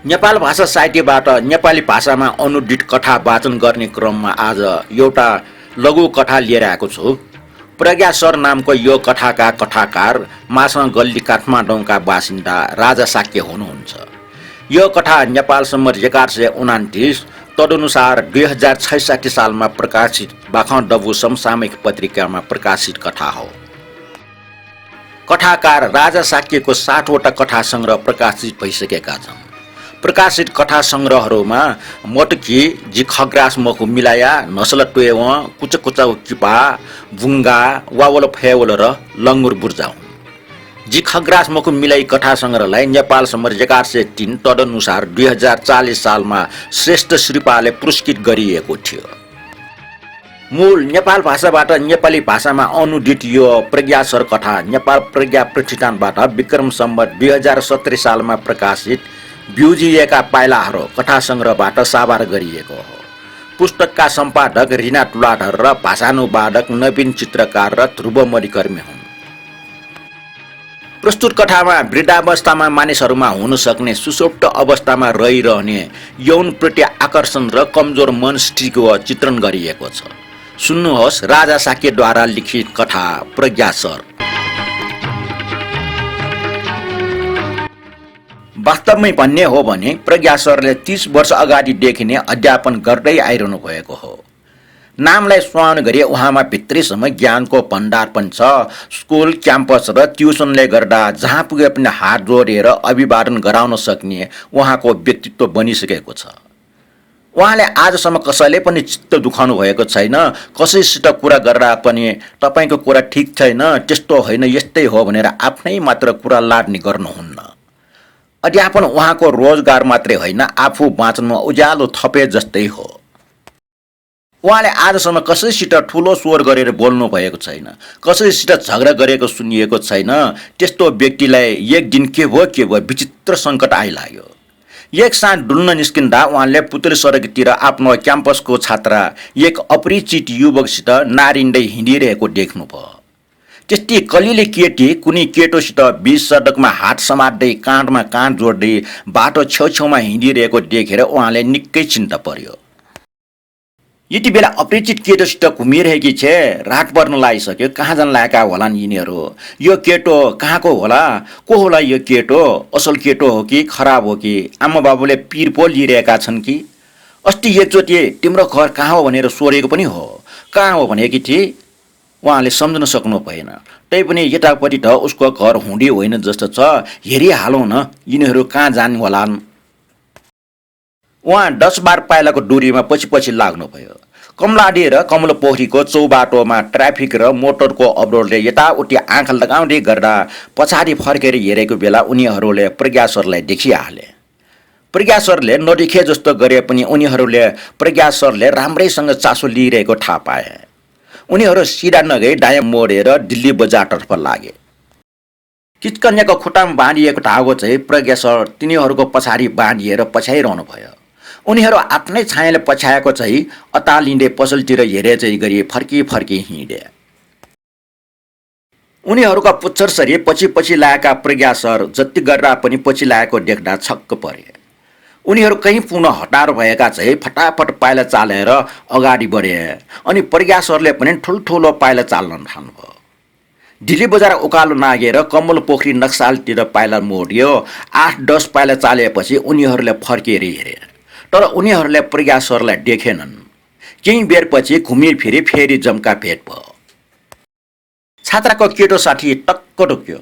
नेपाल भाषा साहित्यबाट नेपाली भाषामा अनुदित कथा वाचन गर्ने क्रममा आज एउटा लघु कथा लिएर आएको छु। प्रज्ञा सर नामको यो कथाका कथाकार मासँग गल्ली काठमाडौँका बासिन्दा राजा साक्य हुनुहुन्छ। यो कथा नेपाल सम्म 1129 तदनुसार 2066 सालमा प्रकाशित बाखौं डबु समसामयिक पत्रिकामा प्रकाशित कथा हो। कथाकार राजा साक्यको 60वटा कथा सङ्ग्रह प्रकाशित भइसकेका छन्। प्रकाशित कथा सङ्ग्रहहरूमा मोटकी, जी खग्रास मखु मिलाया, नसल टुएव, कुचकुचा किपा, बुङ्गा, वावल फेवल र लङ्गुर बुर्जा हुन्। जी खग्रास मखु मिलाई कथा सङ्ग्रहलाई नेपाल सम्म 1103 तदनुसार 2040 सालमा श्रेष्ठ श्रीपाले पुरस्कृत गरिएको थियो। मूल नेपाल भाषाबाट नेपाली भाषामा अनुदित यो प्रज्ञा सर कथा नेपाल प्रज्ञा प्रतिष्ठानबाट विक्रम सम्वत 2070 सालमा प्रकाशित ब्युजिएका पाइलाहरू कथा सङ्ग्रहबाट साभार गरिएको हो। पुस्तकका सम्पादक रिना तुलाधर र भाषानुवादक नवीन चित्रकार र ध्रुव मरिकर्मी हुन्। प्रस्तुत कथामा वृद्धावस्थामा मानिसहरूमा हुन सक्ने सुसुप्त अवस्थामा रहिरहने यौनप्रति आकर्षण र कमजोर मनस्थितिको चित्रण गरिएको छ। सुन्नुहोस् राजा साक्यद्वारा लिखित कथा प्रज्ञा सर। वास्तवमै भन्ने हो भने प्रज्ञा सरले 30 वर्ष अगाडिदेखि नै अध्यापन गर्दै आइरहनु भएको हो। नामलाई सुहाउन गरी उहाँमा भित्रैसम्म ज्ञानको भण्डार पनि छ। स्कुल, क्याम्पस र ट्युसनले गर्दा जहाँ पुगे पनि हात जोडेर अभिवादन गराउन सक्ने उहाँको व्यक्तित्व बनिसकेको छ। उहाँले आजसम्म कसैले पनि चित्त दुखाउनु भएको छैन। कसैसित कुरा गर्दा पनि तपाईँको कुरा ठिक छैन, त्यस्तो होइन, यस्तै हो भनेर आफ्नै मात्र कुरा लाड्ने गर्नुहुन्न। अध्यापन उहाँको रोजगार मात्रै होइन, आफू बाँच्नमा उज्यालो थपे जस्तै हो। उहाँले आजसम्म कसैसित ठुलो स्वर गरेर बोल्नु भएको छैन, कसैसित झगडा गरेको सुनिएको छैन। त्यस्तो व्यक्तिलाई एक दिन के भयो विचित्र सङ्कट आइलाग्यो। एक साँझ डुल्न निस्किँदा उहाँले पुतली सडकतिर आफ्नो क्याम्पसको छात्रा एक अपरिचित युवकसित नारिँदै हिँडिरहेको देख्नुभयो। त्यस्तै कलिले केटी कुनै केटोसित बीच सडकमा हात समात्दै काँधमा काँध जोड्दै बाटो छेउछेउमा हिँडिरहेको देखेर उहाँले निकै चिन्ता पर्यो। यति बेला अपरिचित केटोसित घुमिरहेकी छे। रात पर्न लागिसक्यो। कहाँ जान लागेका होलान् यिनीहरू? यो केटो कहाँको होला? को होला यो केटो? असल केटो हो कि खराब हो कि? आमा बाबुले पिर पो लिइरहेका छन् कि? अस्ति एकचोटि तिम्रो घर कहाँ हो भनेर सोधेको पनि हो। कहाँ हो भनेकी थिए? उहाँले सम्झन सक्नु भएन। तैपनि यतापट्टि त उसको घर हुँडी होइन जस्तो छ। हेरिहालौँ न यिनीहरू कहाँ जाने होलान्। उहाँ 10-12 पाइलाको दूरीमा पछि लाग्नुभयो। कमलाडी र कमल पोखरीको चौबाटोमा ट्राफिक र मोटरको अवरोधले यताउति आँखा लगाउँदै गर्दा पछाडि फर्केर हेरेको बेला उनीहरूले प्रज्ञा सरलाई देखिहाले। प्रज्ञा सरले नदेखे जस्तो गरे पनि उनीहरूले प्रज्ञा सरले राम्रैसँग चासो लिइरहेको थाहा पाए। उनीहरू सिधा नगई दायाँ मोडेर दिल्ली बजारतर्फ लागे। किचकन्याको खुट्टामा बाँधिएको धागो चाहिँ प्रज्ञा सर तिनीहरूको पछाडि बाँधिएर पछ्याइरहनु भयो। उनीहरू आफ्नै छायाले पछ्याएको चाहिँ अतालिँदै पसलतिर हेरे चाहिँ गरी फर्की हिँडे। उनीहरूका पुच्छरसरी पछि लागेका प्रज्ञा सर जति गर्दा पनि पछि लागेको देख्दा छक्क परे। उनीहरू कहीँ पुग्न हतार भएका चाहिँ फटाफट पाइला चालेर अगाडि बढे। अनि प्रज्ञा सरले पनि ठुल्ठुलो पाइला चाल्न थाल्नुभयो। दिल्ली बजार उकालो नागेर कमल पोखरी नक्सालतिर पाइला मोड्यो। 8-10 पाइला चालेपछि उनीहरूले फर्केर हेरे, तर उनीहरूले प्रज्ञा सरलाई देखेनन्। केही बेरपछि घुमिफिरी फेरि जम्का भेट भयो। छात्राको केटो साथी टक्क ढुक्यो।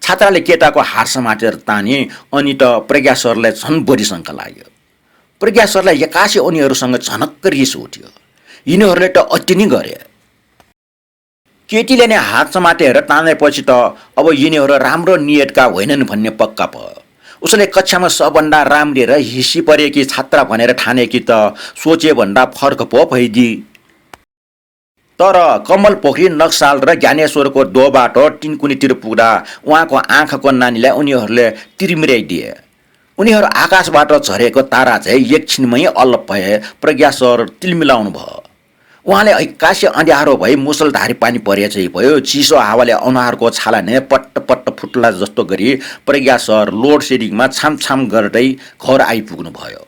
छात्राले केटाको हात समातेर ताने अनि त प्रज्ञा सरलाई झन् बढी शङ्का लाग्यो। प्रज्ञा सरलाई एक्कासी उनीहरूसँग झनक्क रिस उठ्यो। यिनीहरूले त अति नै गरे। केटीले नै हात समातेर तानेपछि त अब यिनीहरू राम्रो नियतका होइनन् भन्ने पक्का भयो। उसले कक्षामा सबभन्दा राम्री र हिसी परेकी छात्रा भनेर ठानेकी त सोचे भन्दा फर्क पो भइदिए। तर कमल पोखरी नक्साल र ज्ञानेश्वरको दो बाटो टिनकुनीतिर पुग्दा उहाँको आँखाको नानीलाई उनीहरूले तिर्मिराइदिए। उनीहरू आकाशबाट झरेको तारा चाहिँ एकछिनमै अलप भए। प्रज्ञा सर तिलमिलाउनु भयो। उहाँले एक्कासी अँध्यारो भई मुसलधारी पानी परेछै भयो। चिसो हावाले अनुहारको छाला नै पट्ट पट्ट फुट्ला जस्तो गरी प्रज्ञा सर लोड सेडिङमा छामछाम गर्दै घर आइपुग्नु भयो।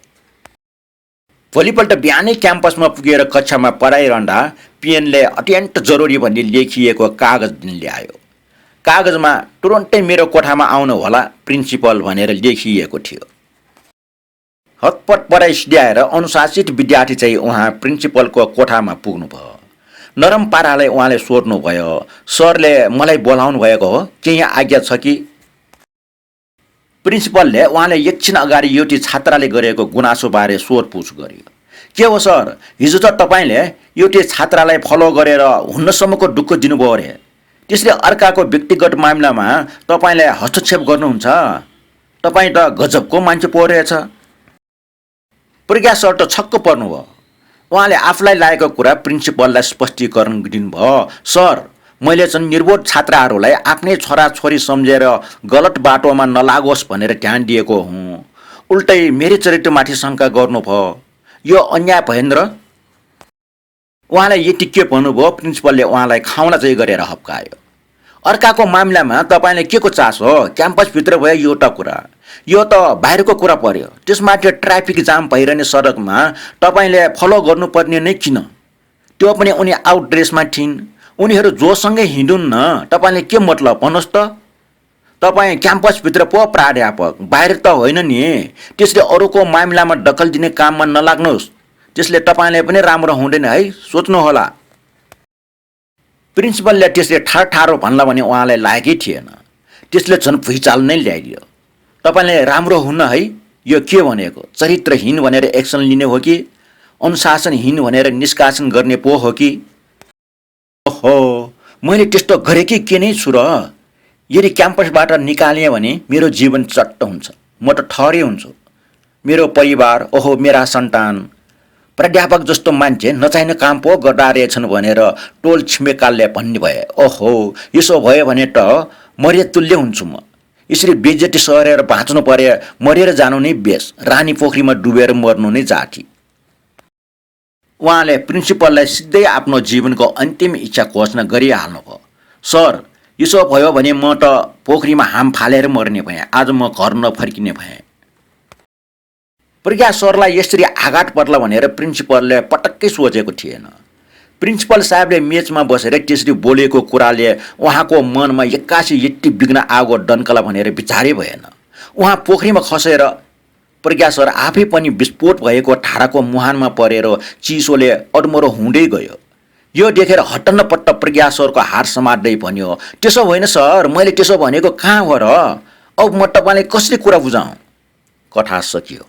भोलिपल्ट बिहानै क्याम्पसमा पुगेर कक्षामा पढाइरहँदा पिएनले अत्यन्त जरुरी भन्ने लेखिएको कागज ल्यायो। कागजमा तुरन्तै मेरो कोठामा आउनु होला प्रिन्सिपल भनेर लेखिएको थियो। हतपट पढाइ सिध्याएर अनुशासित विद्यार्थी चाहिँ उहाँ प्रिन्सिपलको कोठामा पुग्नुभयो। नरम पाराले उहाँले सोध्नुभयो, सरले मलाई बोलाउनु भएको हो, के यहाँ आज्ञा छ कि? प्रिन्सिपलले उहाँले एकछिन अगाडि एउटी छात्राले गरेको गुनासोबारे सोधपुछ गर्यो। के हो सर, हिजो त तपाईँले एउटी छात्रालाई फलो गरेर हुन्नसम्मको दुःख दिनुभयो अरे, त्यसले अर्काको व्यक्तिगत मामिलामा तपाईँले हस्तक्षेप गर्नुहुन्छ? तपाईँ त गजबको मान्छे पो रहेछ। प्रज्ञा सर त छक्क पर्नुभयो। उहाँले आफूलाई लागेको कुरा प्रिन्सिपललाई स्पष्टीकरण दिनुभयो। सर, मैले चाहिँ निर्बोध छात्राहरूलाई आफ्नै छोराछोरी सम्झेर गलत बाटोमा नलागोस् भनेर ध्यान दिएको हुँ। उल्टै मेरै चरित्रमाथि शङ्का गर्नुभयो। यो अन्याय भएन र? उहाँले यति के भन्नुभयो, प्रिन्सिपलले उहाँलाई खाउला चाहिँ गरेर हप्कायो। अर्काको मामिलामा तपाईँले के को चासो? क्याम्पसभित्र भयो एउटा कुरा, यो त बाहिरको कुरा पर्यो। त्यसमाथि ट्राफिक जाम भइरहने सडकमा तपाईँले फलो गर्नुपर्ने नै किन? त्यो पनि उनी आउट ड्रेसमा थिइन्। उनीहरू जोसँगै हिँडुन् न, तपाईँले के मतलब भन्नुहोस् त? तपाईँ क्याम्पसभित्र पो प्राध्यापक, बाहिर त होइन नि। त्यसले अरूको मामिलामा दखल दिने काममा नलाग्नुहोस्, त्यसले तपाईँले पनि राम्रो हुँदैन है, सोच्नुहोला। प्रिन्सिपलले त्यसले ठाडो भन्ला भने उहाँलाई लागेकै थिएन। त्यसले झन् भुइँचालो नै ल्याइदियो। तपाईँले राम्रो हुन्न है, यो के भनेको? चरित्रहीन भनेर एक्सन लिने हो कि अनुशासनहीन भनेर निष्कासन गर्ने पो हो कि? ओहो, मैले त्यस्तो गरेकै के नै छु र? यदि क्याम्पसबाट निकालिएँ भने मेरो जीवन चट्ट हुन्छ, म त ठहरै हुन्छु। मेरो परिवार, ओहो मेरा सन्तान, प्राध्यापक जस्तो मान्छे नचाहिने काम पो गर्दा रहेछन् भनेर टोल छिमेकालले भन्ने भए। ओहो, यसो भयो भने त मरे तुल्य हुन्छु म। यसरी बेइज्जती सरेर बाँच्नु परे मरेर जानु नै बेस, रानी पोखरीमा डुबेर मर्नु नै जाति। उहाँले प्रिन्सिपललाई सिधै आफ्नो जीवनको अन्तिम इच्छा घोषणा गरिहाल्नुभयो। सर, यसो भयो भने म त पोखरीमा हाम फालेर मर्ने भएँ, आज म घर नफर्किने भएँ। प्रज्ञा सरलाई यसरी आघात पर्ला भनेर प्रिन्सिपलले पटक्कै सोचेको थिएन। प्रिन्सिपल साहबले मेचमा बसेर त्यसरी बोलेको कुराले उहाँको मनमा एक्कासी यति बिग्न आगो डन्कला भनेर विचारै भएन। उहाँ पोखरीमा खसेर प्रज्ञा सर आफै पनि विस्फोट भएको ठाडाको मुहानमा परेर चिसोले अडमरो हुँदै गयो। यो देखेर हट्टनपट्ट प्रज्ञा सरको हात समात्दै भन्यो, त्यसो होइन सर, मैले त्यसो भनेको कहाँ हो र? अब म तपाईँलाई कसरी कुरा बुझाउँ? कथा सकियो।